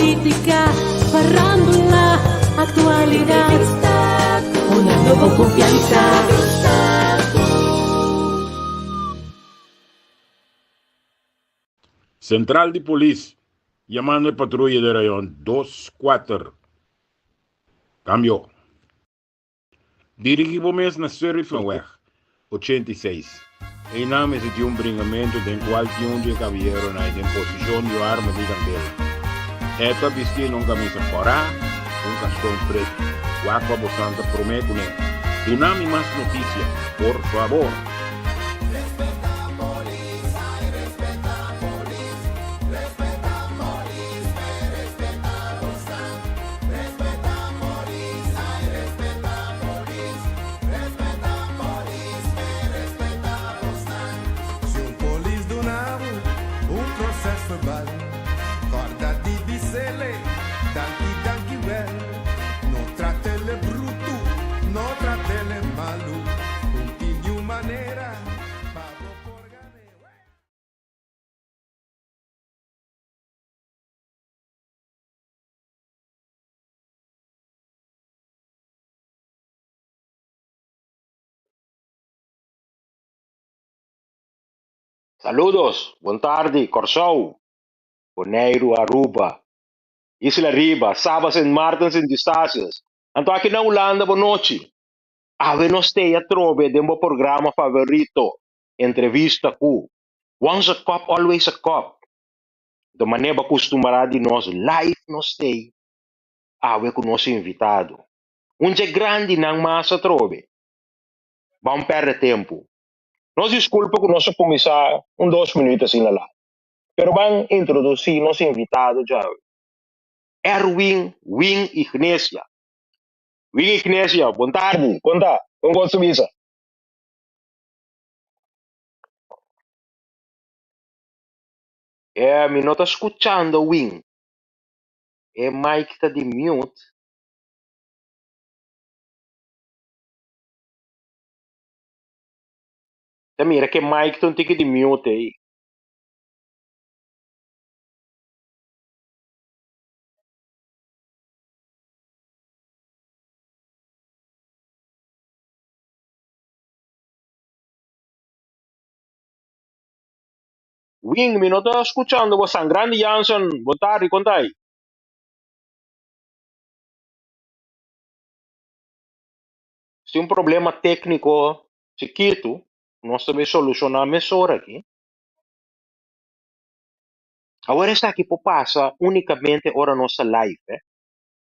Polítika, farándula, aktualidat. Poniendo bo konfiansa. Sentral di polis yamando e patruya di rayon dos kuater. Kambio. Dirigi bo mes na Surifenweg 86. Einan mester tin un bringamentu den kual tin un di e kabayeronan ei den posishon di un arma di kandela. E ta bisti na un kamisa kòrá ku un kaston pretu. Wak pa bo santa promé kuné. Duna mi mas notisia, por fabor. Si un polis duna bo un proces verbal, corda di bisele danki danki wel. No tratele brutu, no tratele malu, un tin di un manera pa bo por gane. Saludos, bon tardi, Kòrsou, Boneiru, Aruba, Isla Riba, Saba, Sint Maarten, Sint Eustatius. Anto aki na Hulanda bo nochi. Awe nos stay atrobe den bo programa favorito, Entrevista ku. Once a cop, always a cop. Anto manera bo a kustumbrá di nos live nos stay awe ku nos invitado. Un dje grandinan mas atrobe. Ban pèrdè tempu. Nos diskulpa ku nos a kuminsá un dos minüt asina lat. Pero ban introdusí nos invitado djawe, Erwin Win Ignesia. Win Ignesia, bon tardi. Kon ta? Kon kos ta bisa? E, mi no ta skuchando Win. E mic ta di mute. Ta mira ke mic ta un tiki di mute ei. Win, mi no ta skuchando bo san. Grandi Jansen, bon tardi, kon ta ei? Si un problema tékniko chikitu, nos ta bay solushoná mesora aki. Awor esaki por pasa únikamente ora nos ta live, eh.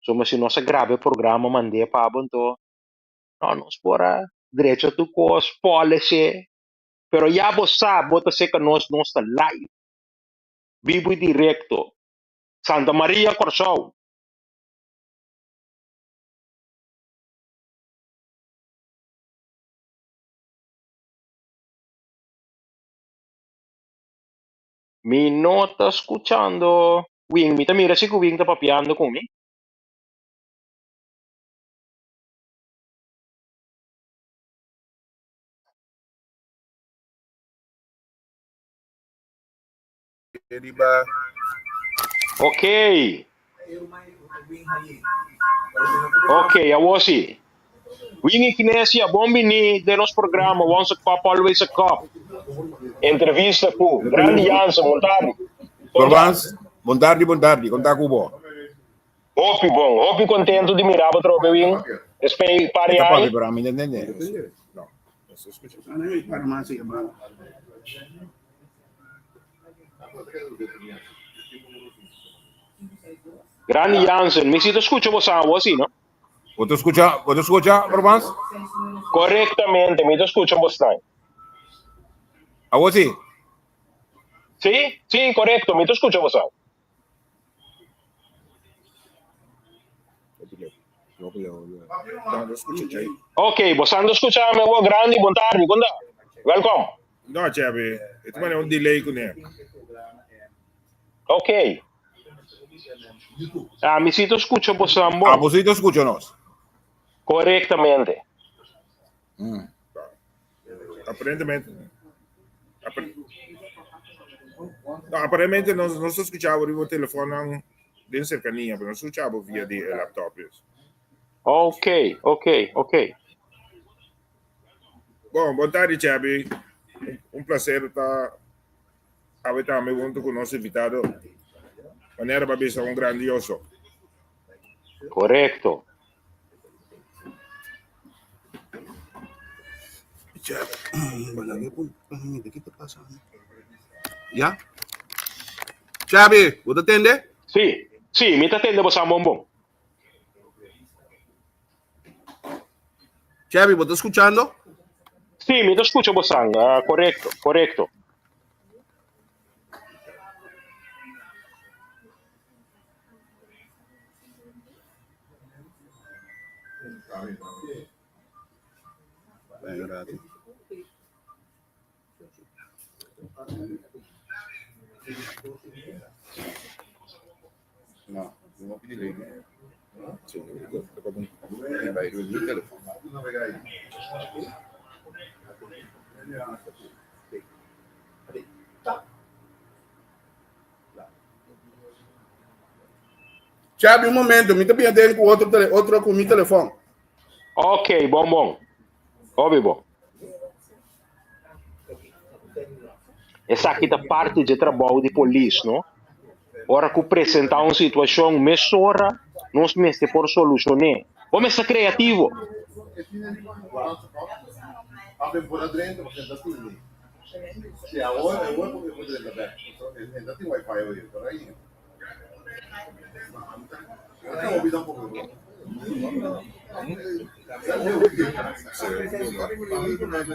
Pasobra si nos a graba e programa mand'é pa bo, anto no, nos por a drecha tur kos, polish e, pero ya bo sa, bo ta seka nos, nos ta live, bibu i direkto. Santa Maria, Kòrsou. Mi no ta skuchando Win. Mi ta mira si ku Win ta papiando ku mi. Riba. Ok. Ok, awor si. Win Ignesia, bon bini den nos programa Once a Cop, Always a Cop. Entrevista ku Grandi Jansen, bon tardi. Bon tardi. Bon tardi, bon tardi. Kon ta ku bo? Hopi bon, hopi kontentu di mira bo trobe, Win. Despues par di aña. Grandi Jansen, mi si ta skucha bo sa awo asina. Bo ta skucha, bo ta skucha, Robans? Korektamente, mi ta skucha bo snan. Awo si? Si, si, korekto, mi ta skucha bo sa. Ok, bo san ta skucha mi awo grandi, bon tardi, kon ta? Welkom. No, Chevy, e ta mane un delay kuné. Ok. Ah, mi si ta skucha bo san bon. Ah, bo si ta skucha nos? Korektamente. Mm. Aparentemente. No, aparentemente nos, nos ta skucha bo riba telefonnan. den serkania, pero no skucha bo via di e laptop dus. Ok, ok, ok. Bon, bon tardi Chevy. Un placer ta awe tambe hunto ku nos invitado. Manera pa bisa un grandioso. Korekto. Ya. Chabi, bo ta tende? Sí, sí, mi ta tende bo san bon bon. Chabi, bo ta skuchando? Sí, mi ta skucha bo san, uh, korekto, korekto. Chabi, un momento, mi ta bini aden ku otro tele, otro ku mi telefon. Ok, bon bon. Hopi bon. Esaki ta parti dje trabou di polis, no? Ora ku presentá un situashon, mesora nos mester por solushon'é. Bo mester kreativo.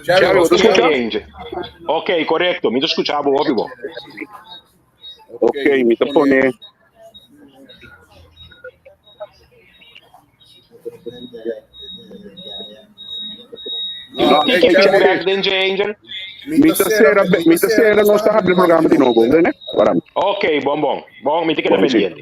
Chabi, bo ta skucha? Ok, korekto. Mi ta skucha bo hopi bo. Ok, mi ta pone. No, Tiki feedback den dje, Angel. Mi ta sera, mi ta sera nos ta habri programa di nobo, entende? Para. Ok, bon bon. Bon, mi ta keda Bon, sí. pendiente.